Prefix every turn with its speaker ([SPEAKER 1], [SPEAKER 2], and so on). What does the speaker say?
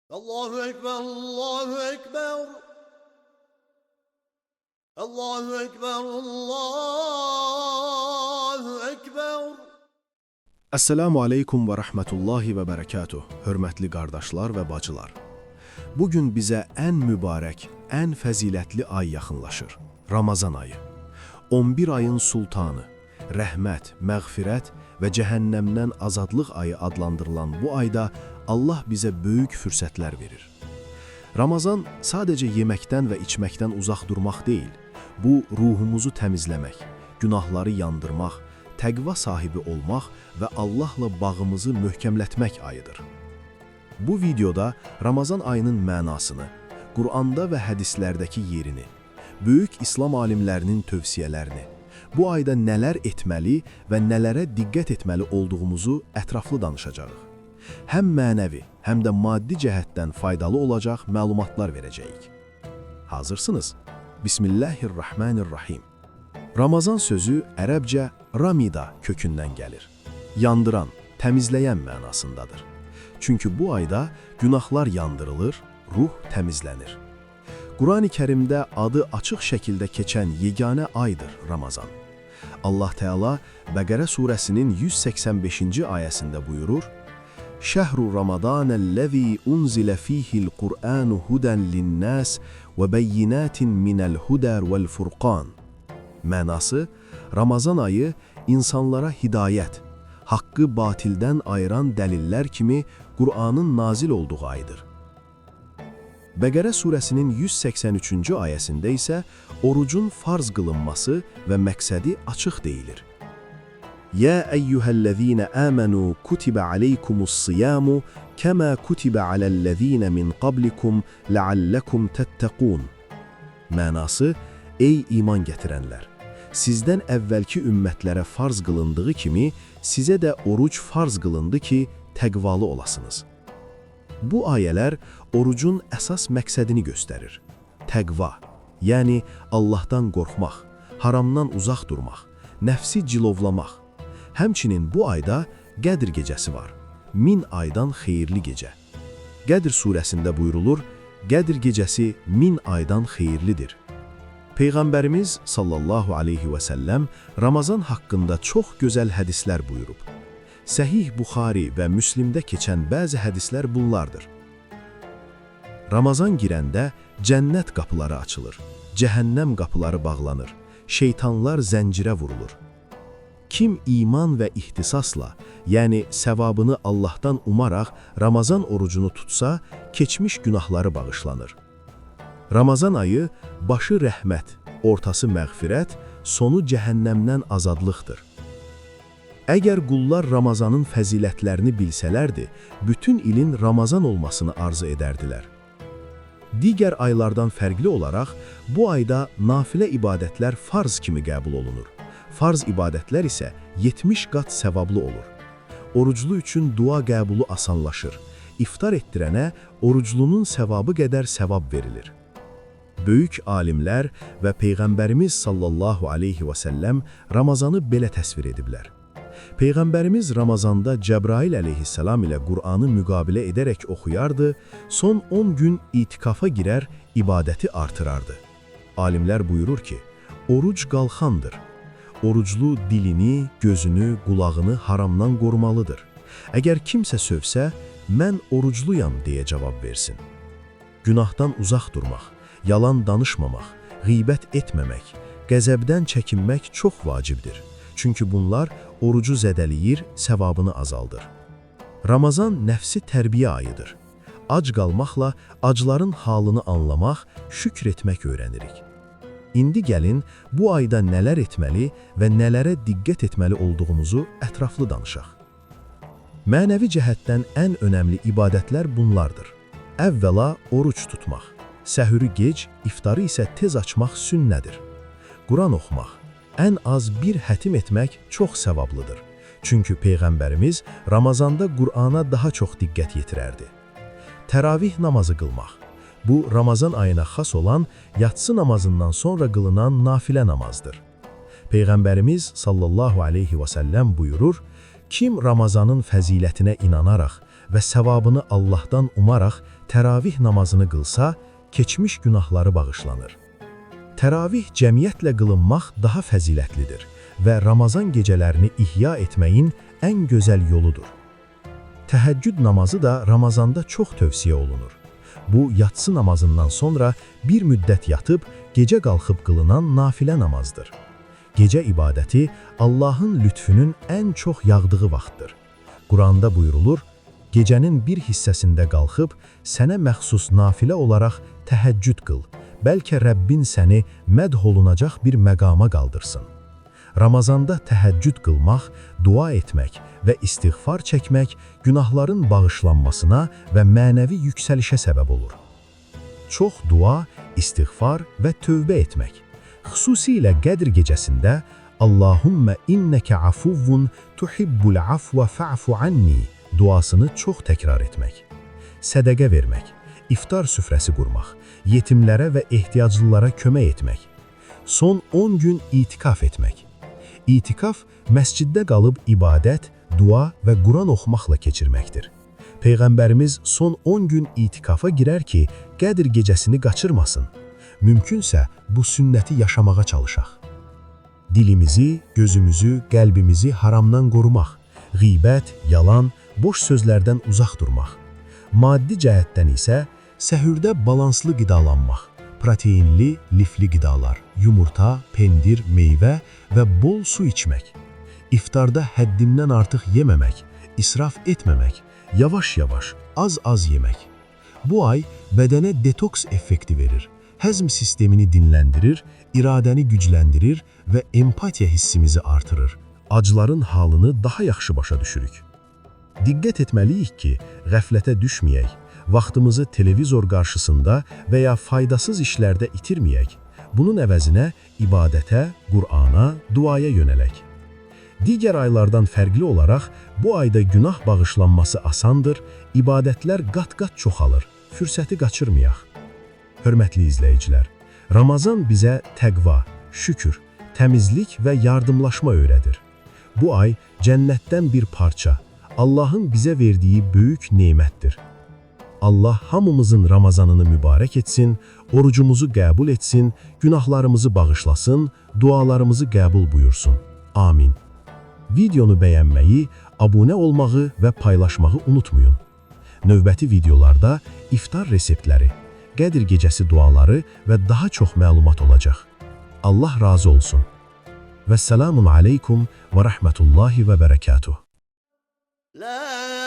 [SPEAKER 1] Allahu Ekber, Allahu Ekber. Allahu Ekber, Allahu Ekber.
[SPEAKER 2] Əssəlamu aleykum və rəhmətullahi və bərəkatuh, hörmətli qardaşlar və bacılar. Bu gün bizə ən mübarək, ən fəzilətli ay yaxınlaşır. Ramazan ayı. 11 ayın sultanı, rəhmət, məğfirət və cəhənnəmdən azadlıq ayı adlandırılan bu ayda Allah bizə böyük fürsətlər verir. Ramazan sadəcə yeməkdən və içməkdən uzaq durmaq deyil, bu ruhumuzu təmizləmək, günahları yandırmaq, təqva sahibi olmaq və Allahla bağımızı möhkəmlətmək ayıdır. Bu videoda Ramazan ayının mənasını, Quranda və hədislərdəki yerini, böyük İslam alimlərinin tövsiyələrini, bu ayda nələr etməli və nələrə diqqət etməli olduğumuzu ətraflı danışacağıq. Həm mənəvi, həm də maddi cəhətdən faydalı olacaq məlumatlar verəcəyik. Hazırsınız? Bismillahirrahmanirrahim. Ramazan sözü ərəbcə ramida kökündən gəlir. Yandıran, təmizləyən mənasındadır. Çünki bu ayda günahlar yandırılır, ruh təmizlənir. Qurani Kərimdə adı açıq şəkildə keçən yeganə aydır Ramazan. Allah Teala Bəqərə surəsinin 185-ci ayəsində buyurur: Şəhru Ramadanəl-ləzî unzilə fîhi'l Qur'anu hudən lin-nas və bəyyinatin minəl-hudə vəl-furqan. Mənası: Ramazan ayı insanlara hidayət, haqqı batildən ayıran dəlillər kimi Qur'anın nazil olduğu aydır. Bəqərə surəsinin 183-cü ayəsində isə orucun farz qılınması və məqsədi açıq deyilir. Ya eyyuhellezine amenu kutiba aleykumus-siyamu kema kutiba alellezine min qablikum leallekum tettaqun. Mənası: Ey iman gətirənlər! Sizdən əvvəlki ümmətlərə farz qılındığı kimi sizə də oruc farz qılındı ki, təqvalı olasınız. Bu ayələr orucun əsas məqsədini göstərir. Təqva, yəni Allahdan qorxmaq, haramdan uzaq durmaq, nəfsi cilovlamaq. Həmçinin bu ayda Qədr gecəsi var. 1000 aydan xeyirli gecə. Qədr surəsində buyurulur: Qədr gecəsi 1000 aydan xeyirlidir. Peyğəmbərimiz sallallahu aleyhi və səlləm Ramazan haqqında çox gözəl hədislər buyurub. Səhih Buxari və Müslimdə keçən bəzi hədislər bunlardır. Ramazan girəndə cənnət qapıları açılır, cəhənnəm qapıları bağlanır, şeytanlar zəncirə vurulur. Kim iman və ihtisasla, yəni səvabını Allahdan umaraq Ramazan orucunu tutsa, keçmiş günahları bağışlanır. Ramazan ayı başı rəhmət, ortası məğfirət, sonu cəhənnəmdən azadlıqdır. Əgər qullar Ramazanın fəzilətlərini bilsələrdi, bütün ilin Ramazan olmasını arzu edərdilər. Digər aylardan fərqli olaraq bu ayda nafilə ibadətlər farz kimi qəbul olunur. Farz ibadətlər isə 70 qat səvablı olur. Oruclu üçün dua qəbulu asanlaşır. İftar etdirənə oruclunun səvabı qədər səvab verilir. Böyük alimlər və Peyğəmbərimiz sallallahu aleyhi və səlləm Ramazanı belə təsvir ediblər. Peyğəmbərimiz Ramazanda Cəbrail əleyhissalam ilə Qur'anı müqabilə edərək oxuyardı, son 10 gün itikafa girər, ibadəti artırardı. Alimlər buyurur ki, oruc qalxandır. Oruclu dilini, gözünü, qulağını haramdan qorumalıdır. Əgər kimsə sövsə, mən orucluyam deyə cavab versin. Günahdan uzaq durmaq, yalan danışmamaq, qeybət etməmək, qəzəbdən çəkinmək çox vacibdir. Çünki bunlar orucu zədələyir, səvabını azaldır. Ramazan nəfsi tərbiyə ayıdır. Ac qalmaqla acların halını anlamaq, şükr etmək öyrənirik. İndi gəlin bu ayda nələr etməli və nələrə diqqət etməli olduğumuzu ətraflı danışaq. Mənəvi cəhətdən ən önəmli ibadətlər bunlardır. Əvvəla oruc tutmaq. Səhürü gec, iftarı isə tez açmaq sünnədir. Quran oxumaq, ən az bir hətim etmək çox səvablıdır. Çünki Peyğəmbərimiz Ramazanda Qur'ana daha çox diqqət yetirərdi. Təravih namazı qılmaq. Bu, Ramazan ayına xas olan yatsı namazından sonra qılınan nafilə namazdır. Peyğəmbərimiz sallallahu aleyhi və səlləm buyurur: Kim Ramazanın fəzilətinə inanaraq və səvabını Allahdan umaraq təravih namazını qılsa, keçmiş günahları bağışlanır. Təravih cəmiyyətlə qılınmaq daha fəzilətlidir və Ramazan gecələrini ihya etməyin ən gözəl yoludur. Təhəccüd namazı da Ramazanda çox tövsiyə olunur. Bu, yatsı namazından sonra bir müddət yatıb, gecə qalxıb qılınan nafilə namazdır. Gecə ibadəti Allahın lütfünün ən çox yağdığı vaxtdır. Quranda buyurulur, gecənin bir hissəsində qalxıb, sənə məxsus nafilə olaraq təhəccüd qıl, bəlkə Rəbbin səni mədh olunacaq bir məqama qaldırsın. Ramazanda təhəccüd qılmaq, dua etmək və istiğfar çəkmək günahların bağışlanmasına və mənəvi yüksəlişə səbəb olur. Çox dua, istiğfar və tövbə etmək. Xüsusilə Qədr gecəsində Allahümmə innəkə afuvvun tuhibbul afva fa'fu anni duasını çox təkrar etmək. Sədəqə vermək, iftar süfrəsi qurmaq, yetimlərə və ehtiyaclılara kömək etmək. Son 10 gün itikaf etmək. İtikaf, məsciddə qalıb ibadət, dua və Quran oxumaqla keçirməkdir. Peyğəmbərimiz son 10 gün itikafa girər ki, Qədr gecəsini qaçırmasın. Mümkünsə bu sünnəti yaşamağa çalışaq. Dilimizi, gözümüzü, qəlbimizi haramdan qorumaq, qeybət, yalan, boş sözlərdən uzaq durmaq. Maddi cəhətdən isə səhurda balanslı qidalanmaq, proteinli, lifli qidalar, yumurta, pendir, meyvə və bol su içmək. İftarda həddindən artıq yeməmək, israf etməmək, yavaş-yavaş, az-az yemək. Bu ay bədənə detoks effekti verir, həzm sistemini dinləndirir, iradəni gücləndirir və empatiya hissimizi artırır. Acların halını daha yaxşı başa düşürük. Diqqət etməliyik ki, qəflətə düşməyək, vaxtımızı televizor qarşısında və ya faydasız işlərdə itirməyək. Bunun əvəzinə ibadətə, Qur'ana, duaya yönələk. Digər aylardan fərqli olaraq bu ayda günah bağışlanması asandır, ibadətlər qat-qat çoxalır. Fürsəti qaçırmayaq. Hörmətli izləyicilər, Ramazan bizə təqva, şükür, təmizlik və yardımlaşma öyrədir. Bu ay cənnətdən bir parça, Allahın bizə verdiyi böyük nemətdir. Allah hamımızın Ramazanını mübarək etsin, orucumuzu qəbul etsin, günahlarımızı bağışlasın, dualarımızı qəbul buyursun. Amin. Videonu bəyənməyi, abunə olmağı və paylaşmağı unutmayın. Növbəti videolarda iftar reseptləri, Qədir gecəsi duaları və daha çox məlumat olacaq. Allah razı olsun. Vəsselamun aleykum və rəhmətullahi və bərəkatuh.
[SPEAKER 1] La